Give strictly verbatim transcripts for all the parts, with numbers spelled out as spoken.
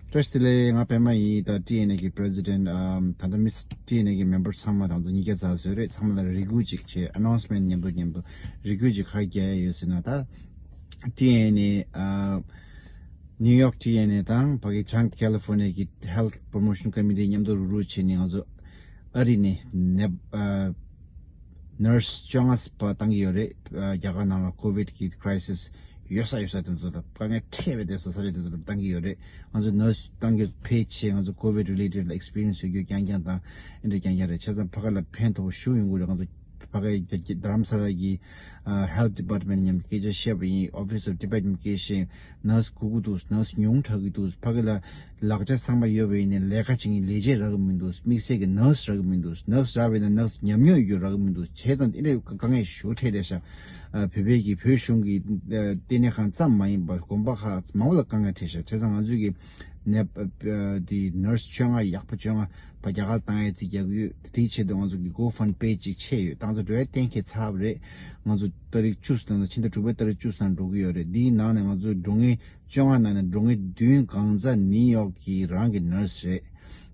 བཀྲ་ཤིས་བདེ་ལེགས། ང་པད་མ་ཡིན། ད་ཊི་ཨེན་ཨེ་གི་པི་རེ་སི་ཌེན་ཊི། ཨམ། ད་ལྟ་མི་ཊི་ཨེན་ཨེ་གི་མེམ་བར་ཚང་མ་དང་དུ་ཉིས་བརྒྱ་རྩ་བཟོས་རེད། ཚང་མ་ལ་རེ་སྐུལ་ཅིག་བྱས། ཨ་ནོན་སི་མེན་ཊི་མཉམ་དུ་མཉམ་དུ་རེ་སྐུལ་ཅིག་ག་རེ་རྒྱག་ཡ་ཡོད་ཟེར་ན། ད་ཊི་ཨེན་ཨེ། ཨ། ནིའུ་ཡོག་ཊི་ཨེན་ཨེ་དང་ཕ་གི་བྱང་ཀེ་ལི་ཧྥོ་ནི་ཡ་གི་ཧེལ་ཐི་པོ་རོ་མོ་ཤན་ཀོ་མི་ཊི་མཉམ་དུ་རུག་རུག་བྱས་ནས། ང་ཚོ་ཨ་རི་ནས་ནད། ཨ། ནར་སི་བཅོ་ལྔ་བཏང་གི་ཡོད་རེད། ཨ། རྒྱ་གར་ནང་ལ་ཀོ་ཝིཌ་གི་ཁི་རའི་སིས་ཡོད་ས་ཡོད་ས་དེ་ཚོ་དང་དཀའ་ངལ་འཕྲད་པའི་དེ་ཚོ་ས་ཆ་དེ་ཚོ་ལ་བཏང་གི་ཡོད་རེད། ང་ཚོ་ནར་སི་བཏང་གི་ཕལ་ཆེར་ང་ཚོ་ཀོ་ཝིཌ་རི་ལེ་ཊེཌ་ལ་ཨེག་སི་པི་རི་ཡན་སི་ཡོད་རྒྱུ་རྐྱང་རྐྱང་དང་ཨེ་འདྲ་རྐྱང་རྐྱང་རེད། བྱས་ཙང་ཕ་གི་ལ་ཕན་ཐོགས་ཤུགས་ཡོང་གི་རེད། ང་ཚོ་ཕ་གི་རྡ་རམ་ས་ལ་གི། ཨ། ཧེལ་ཐི་ཌི་པཱར་ཊི་མེན་ཊི་མཉམ་སྐད་ཆ་བཤད་པ་ཡིན། ཨོ་ཕི་སི་ཨོཕ་ཌི་པཱར་ཊི་མེན་ཊི་མཉམ་སྐད་ཆ་བཤད། ནར་སི་དགོས་ཀྱི་འདུག་ནར་སི་ཉུང་དྲགས་ཀྱི་འདུག་ཕ་གི་ལ་ལག་ཆ་ཚང་མ་ཡོད་པ་ཡིན་ནའི་ལས་ཀ་བྱེད་མཁན་ལས་བྱེད་རག་གི་མི་འདུག་དམིགས་བསལ་གྱི་ནར་སི་རག་གི་མི་འདུག་ནར་སི་རག་པ་ཡིན་ན་ནར་སི་ཉམས་མྱོང་ཡོད་རྒྱུ་རག་གི་མི་འདུག་བྱས་ཙང་དེ་འདྲའི་དཀའ་ངལ་ཞེ་པོ་འཕྲད་བསྡད་ཤག་ཨ། བོད་པའི་གི་བོད་གཞུང་གི། ཨ། ལྟེ་གནས་ཁང་ཙམ་མ་ཡིན་པར་དགོན་པ་ཁག་མང་པོ་ལ་དཀའ་ངལ་འཕྲད་ཤག་བྱས་ཙང་ང་ཚོས་ཀྱི་ནད། ཨ། དེ་ནར་སི་བཅོ་ལྔ། ཡག་པོ་བཅོ་ལྔ་ཕར་རྒྱ་གར་བཏང་ཡའི་རྩིས་རྒྱག་གི་ཡོད། དེའི་ཆེད་དུ་ང་ཚོ་གི་གོ་ཕན་པེ་ཇི་ཅིག་ཕྱེ་ཡོད། ད་ང་ཚོ་འགྲོ་ཡ་གཏན་འཁེལ་ཚར་བ་རེད། ང་ཚོ་ཏ་རིག་བཅུ་ཙམ་དང་། ཕྱི་ཟླ་དྲུག་པའི་ཏ་རིག་བཅུ་ཙམ་འགྲོ་གི་ཡོད་རེད། འདིའི་ནང་ནས་ང་ཚོ་འགྲོ་མཁན་བཅོ་ལྔ་ནང་ནས་འགྲོ་མཁན་བདུན་གང་ག་ནིའུ་ཡོག་གི་རང་གི་ནར་སི་རེད།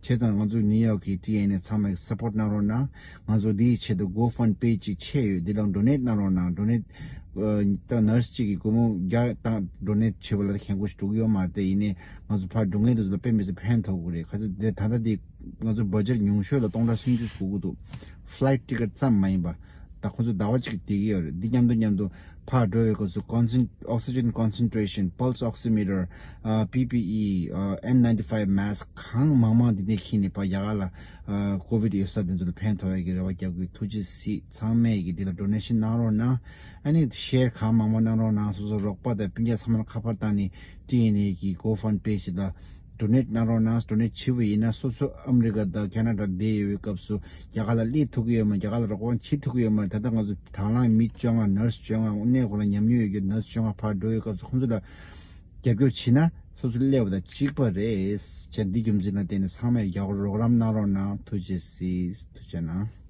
བྱས་ཙང་ང་ཚོ་ནིའུ་ཡོག་གི་ཊི་ཨེན་ཨེ་ཚང་མས་སབ་པོར་གནང་རོགས་གནང་། ང་ཚོ་འདིའི་ཆེད་དུ་གོ་ཕན་པེ་ཇི་ཅིག་ཕྱེ་ཡོད། འདི་ལ་ཌོ་ནེཊ་གནང་རོགས་གནང་། ཌོ་ནེཊ། ཨ། ད་ནར་སི་གཅིག་གིས་སྒོར་མོ་བརྒྱ་བཏང་ཌོ་ནེཊ་བྱེད་པ་ལ་ད་ཁེ་པོ་ཞིག་འགྲོ་གི་ཡོད་མ་རེད། དེ་ཡིན་ནའི་ང་ཚོ་ཕར་འགྲོ་མཁན་དེ་ཚོ་ལ་དཔེ་མི་སྲིད་ཕན་ཐོགས་ཀྱི་རེད། ག་ཚོད་དེ་ད་ལྟ་དེ་ང་ཚོ་བ་ཇེཊ་ཉུང་ཤོས་ལ་སྟོང་ཕྲག་སུམ་ཅུ་དགོས་ཀྱི་འདུག་ཕ་ལའི་ཊི་ཊི་ཀེ་ཊི་ཙམ་མ་ཡིན་པ། ད་ཁོ་ཚོ་ཟླ་བ་གཅིག་བསྡད་ཀྱི་ཡོད་རེད། འདི་མཉམ་དུ་མཉམ་དུ་ཕར་འགྲོ་བའི་སྐབས་སུ་ཀོན་སེན། ཨོག་སི་ཇེན་ཀོན་སེན་ཊི་རེ་ཤན། པལ་སི་ཨོག་སི་མི་ཊར། ཨ། པི་པི་ཨི། ཨ། ཨེན་ནའིན་ཊི་ཕའིབ་མེ་སི་ཀི་གང་མང་མང་འདི་ནས་འཁྱེར་ནས་ཕར་རྒྱ་གར་ལ། ཨ། ཀོ་ཝིཌ་ཡོད་ས་དེ་ཚོ་ལ་ཕན་ཐོགས་ཡ་གི་རེ་བ་རྒྱག་གི། ཐུགས་རྗེ་གཟིགས། ཚང་མས་ཀྱི་འདི་ལ་ཌོ་ནེ་ཤན་གནང་རོགས་གནང་། ཨ་ནི་ཤེར་གང་མང་མང་གནང་རོགས་གནང་། སོ་སོ་རོགས་པ་དང་སྤུན་ཀྱག་ཚང་མ་ལ་ཁ་པར་བཏང་ནས་ཊི་ཨེན་ཨེ་གི་གོ་ཕན་པེ་ཇི་ལ་ཌོ་ནེཊ་གནང་རོགས་གནང་། ཌོ་ནེཊ་བྱེད་པ་ཡིན་ན་སོ་སོ་ཨ་མི་རི་ཀ་དང་ཁེ་ན་ཌ་བསྡད་ཡོད་པའི་སྐབས་སུ་རྒྱ་གར་ལ་སླེབས་ཐུབ་ཀྱི་ཡོད་མ། རྒྱ་གར་ལ་རོགས་པ་བྱེད་ཐུབ་ཀྱི་ཡོད་མ་རེད། ད་ལྟ་ང་ཚོ་དང་བླངས་མི་བཅོ་ལྔ། ནར་སི་བཅོ་ལྔ་དངོས་གནས་ཁོ་རང་ཉམས་མྱོང་ཡོད་རྒྱུ། ནར་སི་བཅོ་ལྔ་ཕར་འགྲོ་བའི་སྐབས་སུ་ཁོང་ཚོ་ལ་རྒྱབ་སྐྱོར་བྱེད་ན་སོ་སོ་སླེབས་པ་དང་གཅིག་པ་རེད། བྱས་འདི་རྒྱུ་མཚན་ལ་བརྟེན་ནས་ཚང་མས་རྒྱག་རོགས་རམ་གནང་རོགས་གནང་། ཐུགས་རྗེ་གཟིགས། ཐུགས་རྗེ་གནང་།